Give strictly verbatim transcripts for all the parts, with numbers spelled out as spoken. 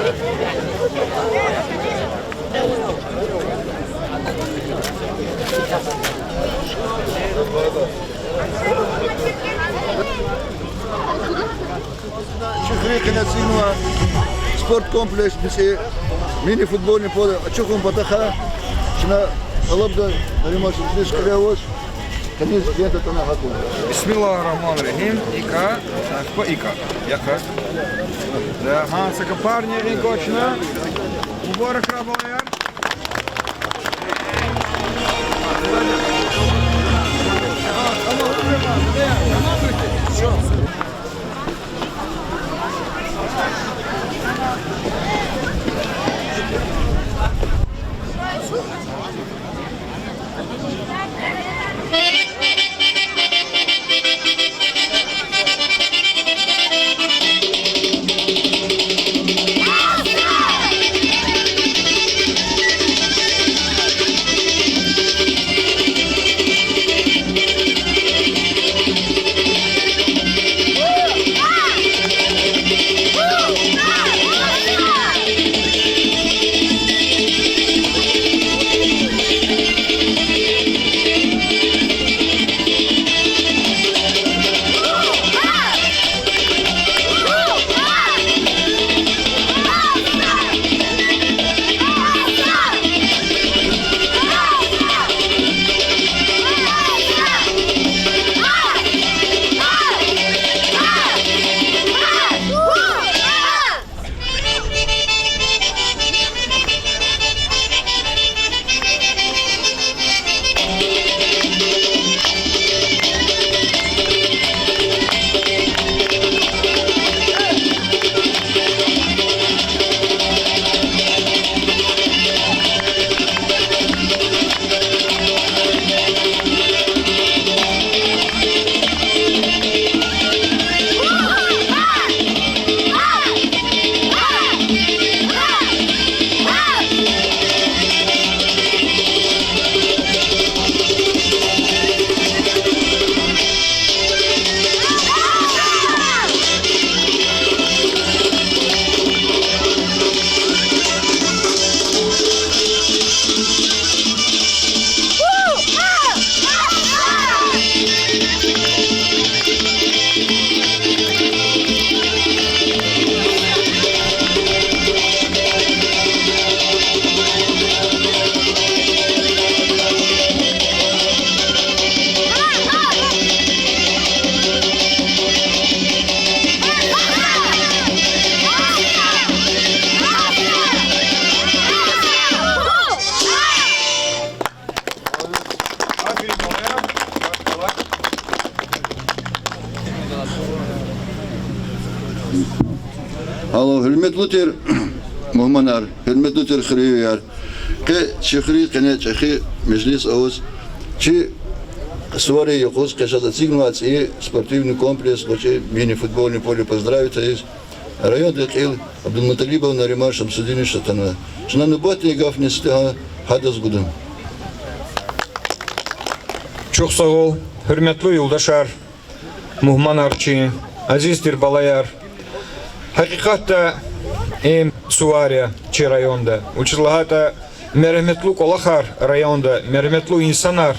Чи хуьруьн къене эцигнава спорткомплекс, мини-футбольный поле ачухун патахъай. Чна тӀалабда Нариман Шамсудинович кьиле аваз, къенин лента атана гьакӀ. Бисмиллагьир-рагьманир-рагьим. ИкӀ, ахпа икӀ. Яхъ. Да, гьа, са капарни гьикӀ квачна. Мубаракрай, балаяр. Алло, гьуьрметлу тир мугьманар, гьуьрметлу тир хуьруьнвияр. Къе чи хуьруьн къене чӀехи межлис аваз, чи суварин юкъуз къе чаз эцигнавай цӀийи спортивный комплекс, гъвечӀи мини-футбольный поле поздравить ийиз райондин кьил Абдулмуталибов Нариман Шамсудинович атанва. Чна нубатдин гафни сифтегьан гьадаз гуда. Чухсагъул, гьуьрметлу юлдашар, мугьманар чи, азиз тир балаяр. Гьакъикъатда, им сувар я чи районда. Вучиз лагьайтӀа, мергьяметлу кӀвалахар районда, мергьяметлу инсанар,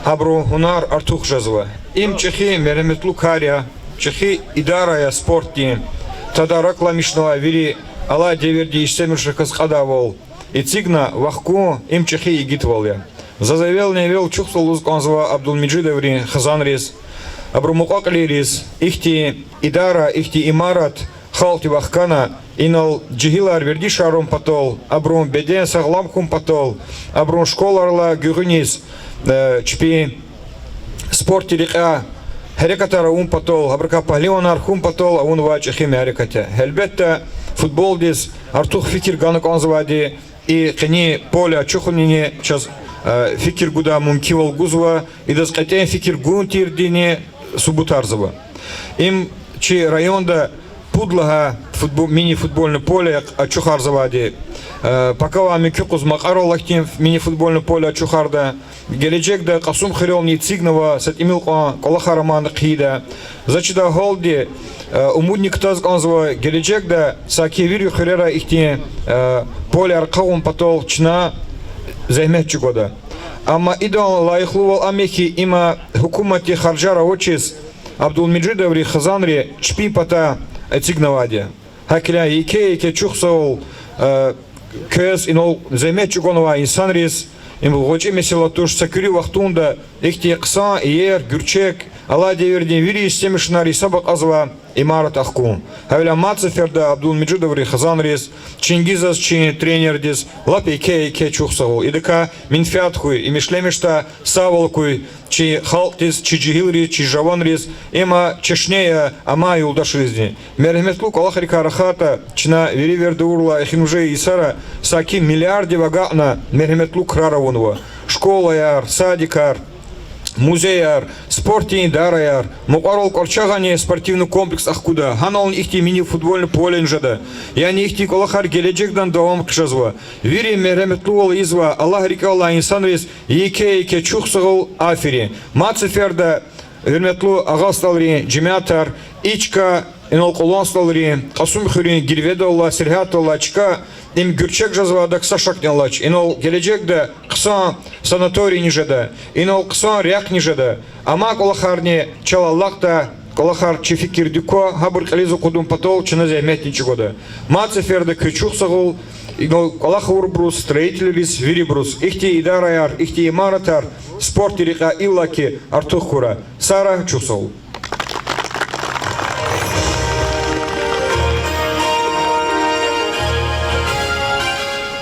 гьабурун гьунар артух жезва. Им чӀехи мергьяметлу кар я, чӀехи идара я спортдин. Тадаракламишнавай вири алай девирдин Истемир шехьаз кьадайвал эцигна вахкун им чӀехи игитвал я. Заз эвелни-эвел чухсагъул лугьуз кӀанзава Абдулмежидоврин хизанриз, абурун мукьва-кьилийриз, ихьтин идара, ихьтин имарат халкьдив вахкана, инал жегьилар вердишарун патал, абурун беден сагълам хьун патал, абурун школайрилай гуьгъуьниз, э, чпин спортдин рекьяй гьерекатар авун патал, гьабурукай пагьливанар хьун патал авунвай чӀехи мярекат я. Гьелбетда, футболдиз артух фикир гана кӀанзавайди и къенин поле ачухунини чаз, э, фикир гудай мумкинвал гузва, идаз кьетӀен фикир гун тирдини субутарзава. Им чи районда Пуд лагьай футбо-, мини-футбольный поле ачухарзавайди. Э, пака авай муькуь юкъуз Макьаралди ихьтин мини-футбольный поле ачухарда. Гележегда Кьасумхуьрелни эцигнава са тӀимил кьван кӀвалахар амайни хъийида. Заз чидай гьалди, э, умудни кутаз кӀанзава, гележегда саки вири хуьрера ихьтин, э, полеяр къагъун патал чна зегьмет чӀугвада. Амма идалай лайихлувал ам я хьи, има гьукуматди харжар авачиз Абдулмежидоври Хизанри чпин патай эцигнавайди я. ГьакӀ хьайила еке-еке чухсагъул, э, квез, инал зегьмет чӀугунвай инсанриз. Им гъвечӀи месэла туш, са куьруь вахтунда ихьтин хъсан иер, гуьрчег, алай девирдин вири истемишунар гьисаба кьазвай имарат ахкун. Гьавиляй мад сеферда Абдулмежидоври Хизанриз, Чингизаз, чи тренердиз лап еке-еке чухсагъул. Идакай менфят хьуй, им ишлемишдай сагъвал хьуй чи халкьдиз, чи жегьилриз, чи жаванриз, им чешне я амай юлдашризни. Мергьяметлу кӀвалахрикай рахайтӀа, чна вири вердавурла эхиримжи йисара саки миллиарддив агакьна мергьяметлу крар авунва. Школаяр, садикар, музеяр, спортдин идараяр, мукьварал КӀварчагъани спортивный комплекс ахкуда, гьанални ихьтин мини-футбольный полени жеда. Яни ихьтин кӀвалахар гележегдани давам хъжезва. Вири мергьяметлувал ийизвай, Аллагь рикӀелай инсанриз еке-еке чухсагъул, аферин. Мад сеферда, гьуьрметлу агъа-стӀалрин жемятар, и чка, инал Кьулан СтӀалрин, Кьасумхуьруьн гирведаллай, сергьятдаллай чка, им гуьрчег жезвайдак са шакни алач. Инал гележегда хъсан санаторийни жеда, инал хъсан рехъни жеда. Амай кӀвалахарни чал алакьдай, кӀвалахар чи фикирдик ква, гьабур кьилиз акъудун патал чна зегьметни чӀугвада. Мад сеферда куь чухсагъул, инал кӀвалах авурбуруз, строительриз, вирибуруз. Ихьтин идараяр, ихьтин имаратар спортдин рекьяй иллаки артух хьурай. Сагърай, чухсагъул.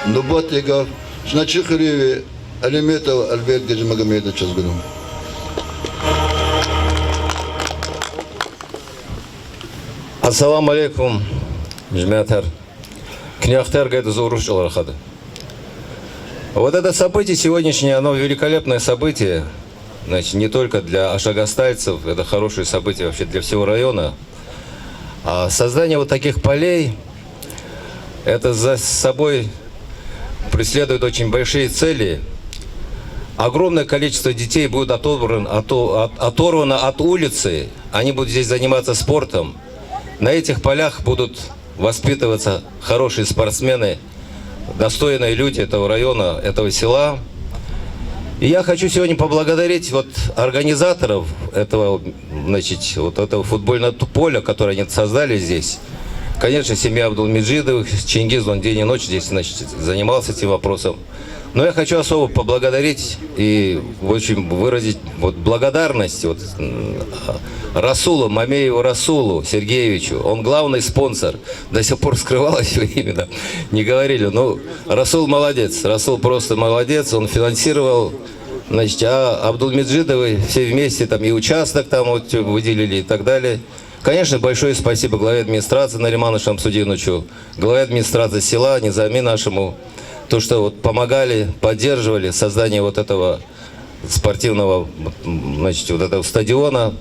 Нубатдин гаф чна чи хуьруьнви Алиметов Альберт Гьажимагомедовичаз гуда. Ассаламу алейкум, жемятар. Куьне ихтияр гайитӀа, зун урус чӀалал рахада. Вот это событие сегодняшнее, оно великолепное событие. Значит, не только для ашагастальцев, это хорошее событие вообще для всего района. А создание вот таких полей, это за собой преследует очень большие цели. Огромное количество детей будет отобран-, ото-, от-, оторвано от улицы. Они будут здесь заниматься спортом. На этих полях будут воспитываться хорошие спортсмены, достойные люди этого района, этого села. И я хочу сегодня поблагодарить вот организаторов этого, значит, вот этого футбольного т-, поля, которое они создали здесь. Конечно, семья Абдулмеджидовых, Чингиз, он день и ночь здесь, значит, занимался этим вопросом. Но я хочу особо поблагодарить и, в общем, выразить вот благодарность вот, м, Расулу, Мамееву Расулу Сергеевичу. Он главный спонсор. До сих пор скрывалось его имя, да. Не говорили. Ну, Расул молодец. Расул просто молодец. Он финансировал, значит, а Абдулмеджидовы все вместе там и участок там вот выделили и так далее. Конечно, большое спасибо главе администрации Нариману Шамсудиновичу, главе администрации села Низами нашему, то, что вот помогали, поддерживали создание вот этого спортивного, м, значит, вот этого стадиона.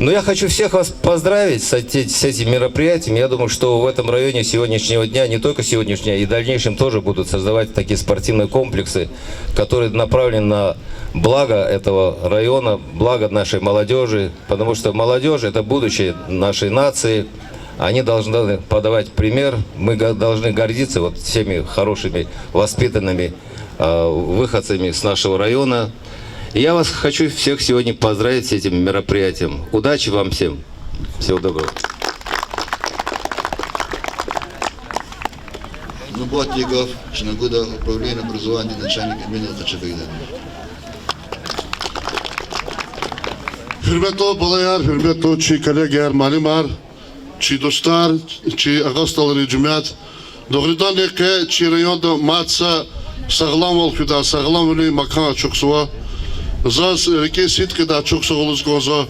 Но я хочу всех вас поздравить с эти-, с этим мероприятием. Я думаю, что в этом районе сегодняшнего дня, не только сегодняшнего, и в дальнейшем тоже будут создавать такие спортивные комплексы, которые направлены на благо этого района, благо нашей молодёжи, потому что молодёжь — это будущее нашей нации. Они должны подавать пример. Мы го-, должны гордиться вот всеми хорошими, воспитанными, а, выходцами с нашего района. И я вас хочу всех сегодня поздравить с этим мероприятием. Удачи вам всем. Всего доброго. Нубатдин гаф чна гуда управление образования начальник Эминов Къачабегда. Гьуьрметлу балаяр, гьуьрметлу чи коллегаяр, муаллимар, чи дустар, чи агъа-стӀалрин жемят. Дугъриданни, къе чи районда мад са сагъламвал хуьдай, сагъламвилин макан ачухзава. Заз рикӀин сидкьидай чухсагъул лугьуз кӀанзава,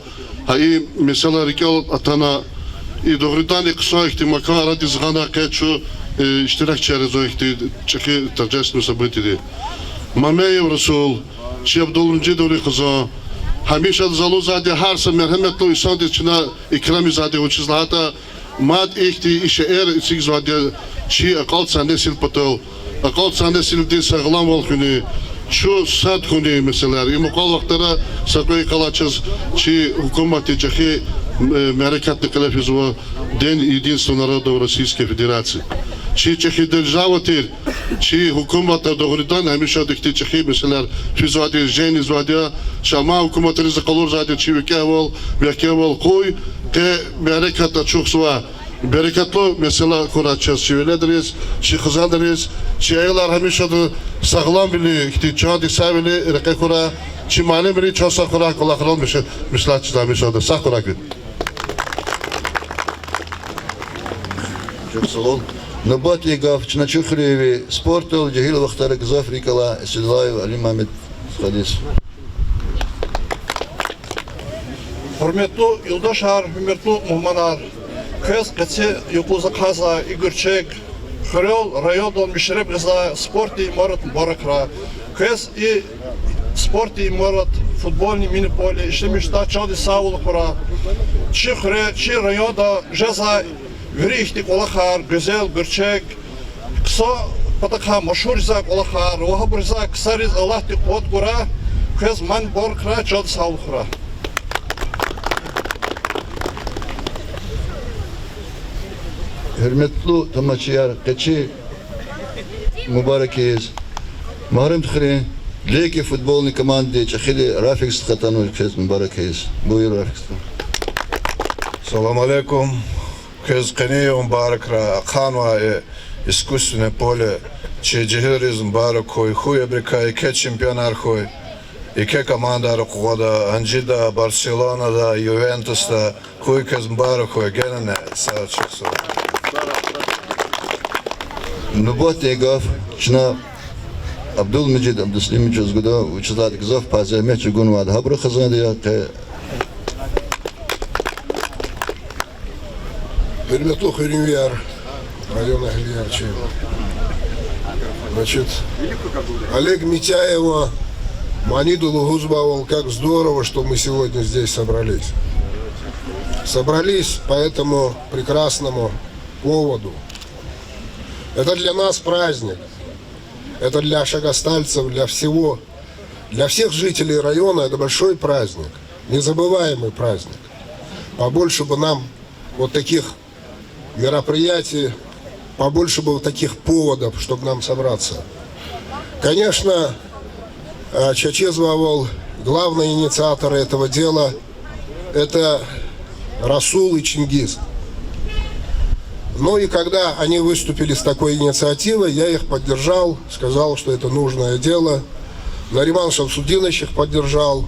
гьа и месэла рикӀел атана. И дугъриданни хъсан ихьтин макан арадиз гъана, къе чун, э, иштиракчияр жезва ихьтин чӀехи торжественный событиеди. Мамеев Расул, чи Абдулмеджидоврин хизан, гьамиша залузвайди, гьар са мергьяматлу инсандиз чна икрам ийизвайди, вучиз лагьайтӀа Мад ихьтин и шейэр эцигзавайди я чи акьалтзавай несил патал, акьалтзавай несилдин сагъламвал хьунин, чун сад хьунин месэлаяр. И мукьвал вахтара са кьве йикъалай чаз чи гьукуматди чӀехи, э, мярекатни кьиле физва День единства народов Российской Федерации. Чи чӀехи держава тир, чи гьукуматда дугъридан гьамиша ихьтин чӀехи месэлаяр физвайди я, женгзавайди я, чамай гьукуматриз къалурзавайди я чи викӀегьвал, мягькемвал. Къуй къе мярекат ачухзава. Берекатлу месэла хьурай чаз, чи веледриз, чи хизанриз, чи аялар гьамиша сагъламвилин, ихьтин чандин сагъвилин рекье хьурай, чи муаллимри чан сагъ хьурай, кӀвалахрал мешат-, меслятчиз гьамиша сагъ хьурай куьн. Чухсагъул. Нубатдин гаф чна Чуьхуьруьви спортдал жегьил вахтара гзаф рикӀ алай Эседуллаев Алимамедаз гъиз. Гьуьрметлу юлдашар, гьуьрметлу мугьманар! Квез къеци юкъуз ахъайзавай и гуьрчег хуьрел, райондал мишереб гъизвай спортдин имарат мубаракрай. Квез и спортдин имарат, футбольный мини-поле ишлемишдай чандин сагъвал хьурай. Чи хуьре, чи районда жезвай вири ихьтин кӀвалахар, гуьзел гуьрчег, хъсан патахъай машгьур жезвай кӀвалахар ва гьабур жезвай ксариз Аллагьди къуват гурай. Квез мад мубаракрай, чандин сагъвал хьурай. Гьуьрметлу тамашачияр, къеци мубарак ийиз. Магьрумхуьруьн Лейки футбольный командадин чӀехиди Рафик стха атанва квез мубарак ийиз. Буюр, Рафик стха. Салам алейкум. Квез къенин югъ мубаракрай, ахъанвай искусственное поле чи жегьилриз мубарак хьуй, хьуй абурукай еке чемпионар хьуй, еке командайра къугъвада, гьанжида, Барселонада, Ювентусда, хьуй квез мубарак хьуй, генани са чухсагъул. Нубатдин гаф чна Абдулмежид Абдусалимовичаз гуда, вучиз лагьайтӀа гзаф пай зегьмет чӀугунвайди гьабурун хизанда я, къе Гьуьрметлу хуьруьнвияр, район агьлияр чи. Значит, Олег Митяева манида лугьузвайвал, как здорово, что мы сегодня здесь собрались. Собрались по этому прекрасному поводу. Это для нас праздник. Это для шагостальцев, для всего, для всех жителей района это большой праздник, незабываемый праздник. Побольше бы нам вот таких мероприятий, побольше бы вот таких поводов, чтобы нам собраться. Конечно, э, чаз чизвайвал, главные инициаторы этого дела — это Расул и Чингиз. Ну и когда они выступили с такой инициативой, я их поддержал, сказал, что это нужное дело. Нариман Шамсудинович их поддержал.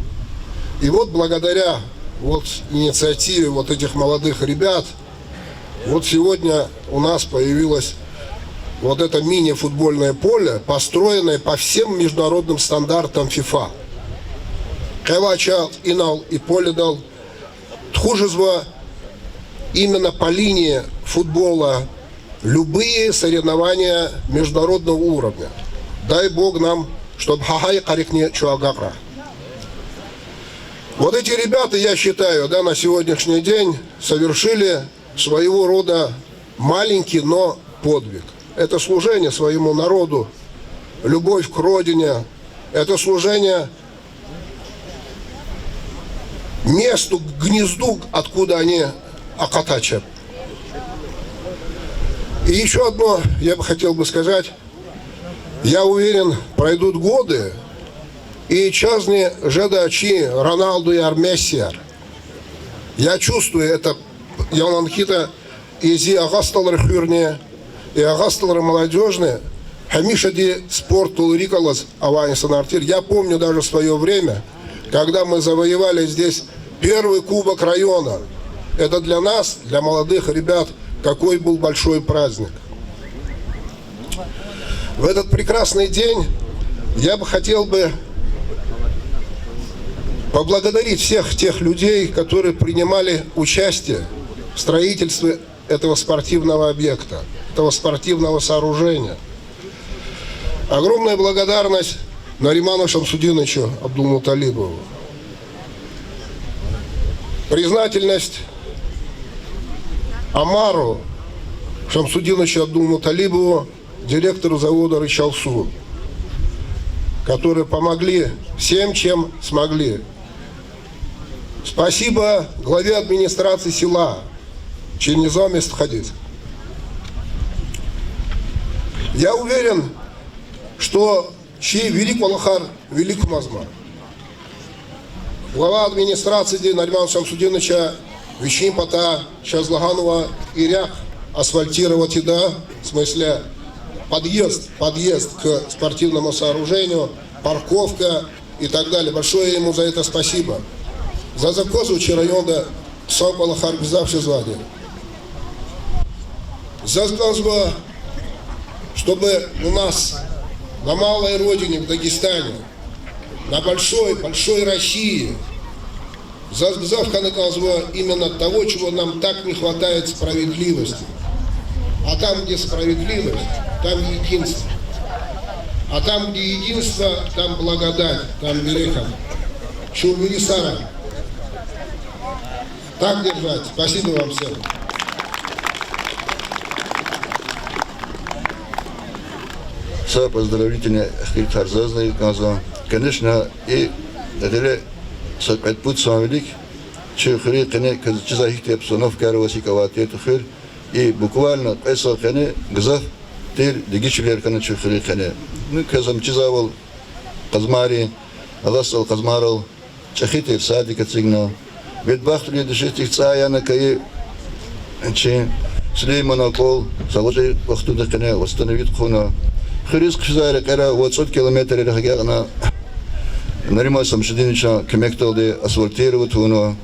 И вот благодаря вот инициативе вот этих молодых ребят, вот сегодня у нас появилось вот это мини-футбольное поле, построенное по всем международным стандартам фифа. Къе авай чал инал и поледал тухуз жезва именно по линии футбола любые соревнования международного уровня. Дай Бог нам, чтоб гьа гьа йикъарикни чун агакьрай. Вот эти ребята, я считаю, да, на сегодняшний день совершили своего рода маленький, но подвиг. Это служение своему народу, любовь к родине, это служение месту, гнезду, откуда они акъатачеб. И ещё одно я бы хотел бы сказать. Я уверен, пройдут годы, и чазни жеда чи Роналдуяр, Мессияр. Я чувствую это, ялан хьайитӀа, и зи Агъа СтӀалрин хуьрни, и Агъа СтӀалрин молодёжьни гьамишади спортдал рикӀ алаз авай инсанар тир. Я помню даже своё время, когда мы завоевали здесь первый кубок района. Это для нас, для молодых ребят, какой был большой праздник. В этот прекрасный день я бы хотел бы поблагодарить всех тех людей, которые принимали участие в строительстве этого спортивного объекта, этого спортивного сооружения. Огромная благодарность Нариману Шамсудиновичу Абдулмуталибову. Признательность Омару Шамсудиновичу Абдулмуталибову, директору завода «Рычалсу», которые помогли всем, чем смогли. Спасибо главе администрации села Черниза Местхадиз. Я уверен, что чи вири кӀвалахар виликамазма. Глава администрацииди Нариман Шамсудиновича вичин патай чаз лагьанва и рехъ асфальтировать ийида, в смысле подъезд, подъезд к спортивному сооружению, парковка и так далее. Большое ему за это спасибо. Заз аквазва чи районда хъсан кӀвалахар гзаф жезвайди. Заз кӀанзава, чтобы у нас, на малой родине, в Дагестане, на большой, большой России, заз гзаф хьана кӀанзава именно того, чего нам так не хватает, справедливости. А там, где справедливость, там единство. А там, где единство, там благодать, там берекат. Чун вири сара. Так держать. Спасибо вам всем. Са поздравительный ихтилатар зазни кӀанзава. Конечно, и гъиле са кьвед-пуд сан вилик чи хуьруьн къене квез чизвай гьихьтин обстановкаяр аваз, гьикӀ авай тир хуьр, и буквально кьвед сан къене гзаф тир дегишвилер хьана чи хуьруьн къене. Ну, квез ам чизвайвал, Къазмайрин, алатзавай Къазмайрал чӀехи тир садик эцигна. Бедбахтвилелди, дуьшетдихъ цӀай яна кайи чи Сулейманан кӀвал са гъвечӀи вахтунда къене восстановить хъувуна. Хуьруьз хъфизвай рекьера вад-цӀуд километррихъ агакьна, Нариман Шамсудиновичан куьмекдалди асфальтировать авунва.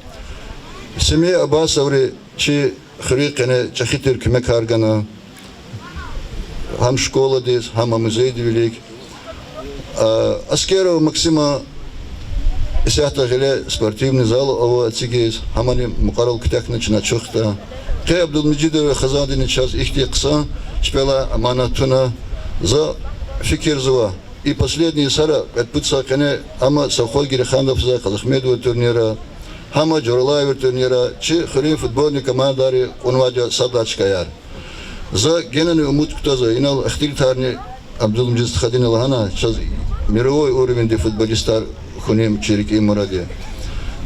Семья Абасоври чи хуьруьн къене чӀехи тир куьмекар гана. Гьам школадиз, гьам музейдин вилик. А, Аскеров Максиман исятда гъиле спортивный зал ава эцигиз, гьамани мукьварал куьтягьна чна ачухда. Къе Абдулмежидов Хазандини чаз ихьтин хъсан чпелай аманат туна. За фикирзава, и последний йисара, кьвед-пуд сан къене, гьам Совхоз Гереханов физвай Къазахмедован турнира, гьам Джуралаеван турнира, чи хуьруьн футбольный командайри кьунвайди я сад лагьай чкаяр. За генани умуд кутазва, инал ихтилатарни Абдулмежид стхадини лагьана, чаз мировой уровеньдин футболистар хьунин чи рикӀин мурад я.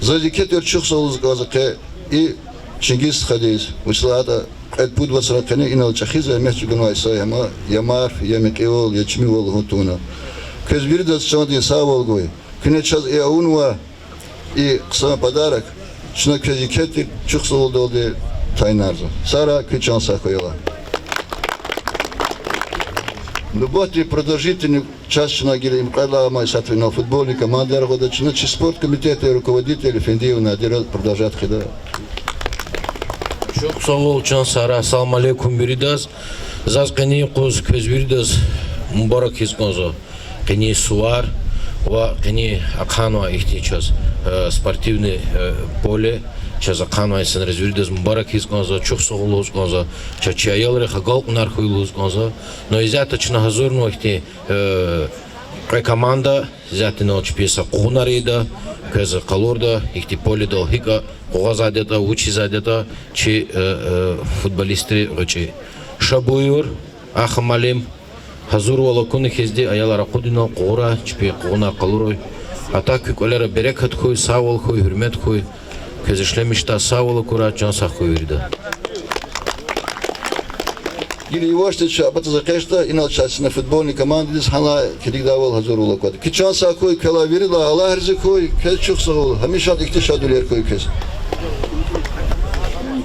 Заз еке тир чухсагъул лугьуз кӀанзава къе и Чингиз стхадиз, вучиз лагьайтӀа кьвед-пуд вацран къене инал чӀехи зегьмет чӀугунвай са я, я марф, я мекьивал, я чимивал лугьун тавуна. Квез виридаз чандин сагъвал гуй. Куьне чаз и авунвай и хъсан подарок чна квез еке тир чухсагъулдалди танинарзава. Сагърай, куь чан сагъ хьуй, аялар. Нубатдин продолжительный часть чна гила им кьвед лагьай май сатвинал футбольный командаяр гъвада, чна чи спорт комитетдин руководитель Эфендиева Надира продолжать хъийида. Чухсагъул, чан сагърай, салам алейкум виридаз. Заз къенин юкъуз квез виридаз мубарак ийиз кӀанзава къенин сувар ва къенин ахъанвай ихьтин чаз, э, спортивный, э, поле чаз ахъанвай инсанриз виридаз мубарак ийиз кӀанзава, чухсагъул лугьуз кӀанзава, чаз чи аялрихъ агалкьунар хьуй лугьуз кӀанзава. Но исятда чна гьазурнава ихьтин, э, кьве команда, исятда инал чпин са къугъунар ийида, квез къалурда ихьтин поледал гьикӀ къугъвазвайди ятӀа, вуч ийизвайди ятӀа чи, э, э, футболистри гъвечӀи. Ша буюр, Аха малим, гьазурвал акуна хьизди, аялар акъудунал къугъурай, чпин къугъунар къалурай. Атай куь кӀвалера берекат хьуй, сагъвал хьуй, гьуьрмет хьуй. Квез ишлемишдай сагъвал акурай, чан сагъ хьуй вирида. Гила ивачтӀа ча абатаз экъечӀда, инал чаз чна футбольный командадиз гьанай килигдайвал гьазурвал аквада. Куь чан сагъ хьуй, квелай виридалай Аллагь рази хьуй, квез чухсагъул, гьамиша ихьтин шадвилер хьуй квез.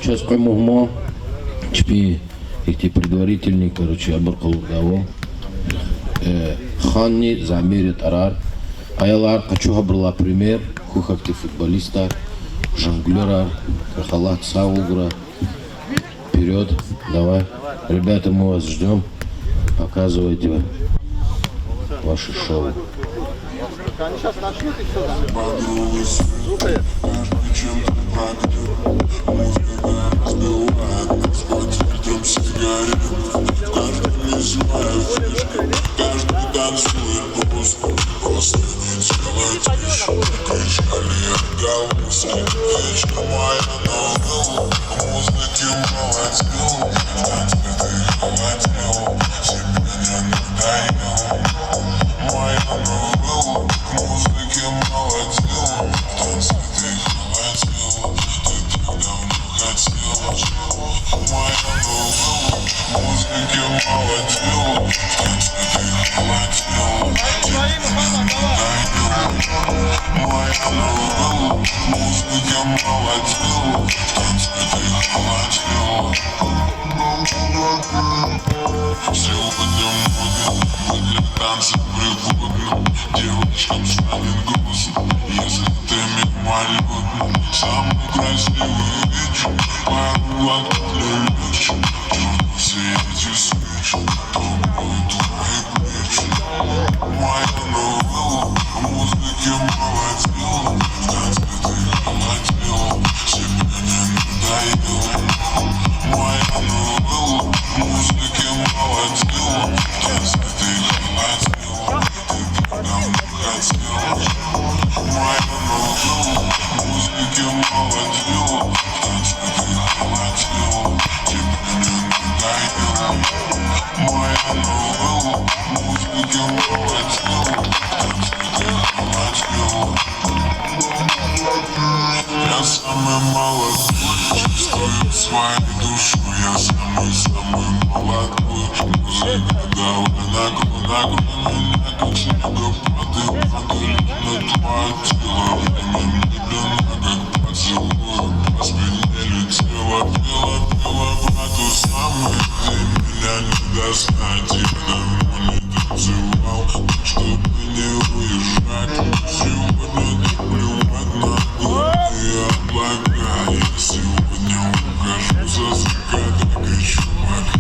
Чаз кьве мугьман, чпин ихьтин предварительный, короче, абур къалурдайвал. Э, Ханни Замир ятӀарар. Аялар, къачу гьабурулай пример, куь хьтин футболистар, жонглёрар, квехъ Аллагьди сагъвал гурай. Вперёд, давай. Ребята, мы вас ждём. Показывайте ваше шоу. Музыке молодец, в танце ты холодел, тебе не надоел. Моя новелла, музыке молодец, в танце ты холодел, ты так давно хотел. Моя новелла, музыке молодец, в танце ты холодел, тебе не надоел. Моя новелла, музыке молодец, в танце ты холодел. Сегодня модно, мы для танца пригодны. Девочкам станет грустно, если ты мимолётно. Самый красивый вечер, пару воды для лёгких. Чёрт, все эти свечи, то будут твои плечи. Моя новелла, музыке молодец, в танце ты холодел, тебе не надоел. Моя новелла, музыке молодец, в танце ты холодел, ты так давно хотел. Моя новелла, музыке молодец, в танце ты холодел, тебе не надоел. Моя новелла, музыке молодец, в танце ты холодел. Я самый молодой, чувствую своей душой, я самый-самый молодой. Музыка, давай накрой, накрой меня как снегопадом, надо лишь на твоё тело. Время медленно, как поцелуй, по спине летело, пела, пела, брату самый, ты меня не достать, я давно не танцевал, чтобы не уезжать. Сегодня так плевать на голубые облака. Я сегодня ухожу за закат, так и чувака.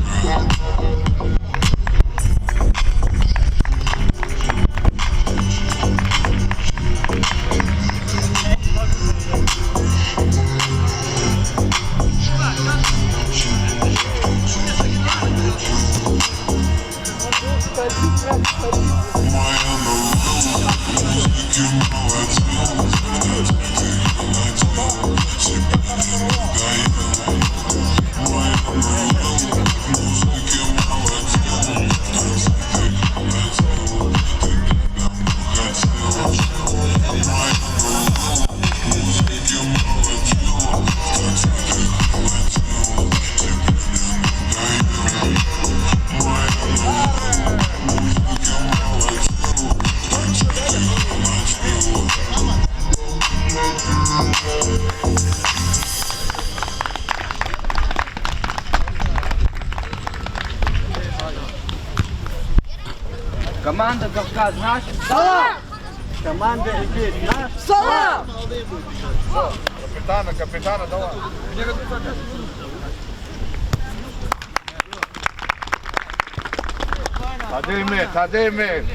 Команда Кавказ наш. Салам! Команда Эгей наш. Салам! Капитана, капитана, давай. Тадеми, тадеми.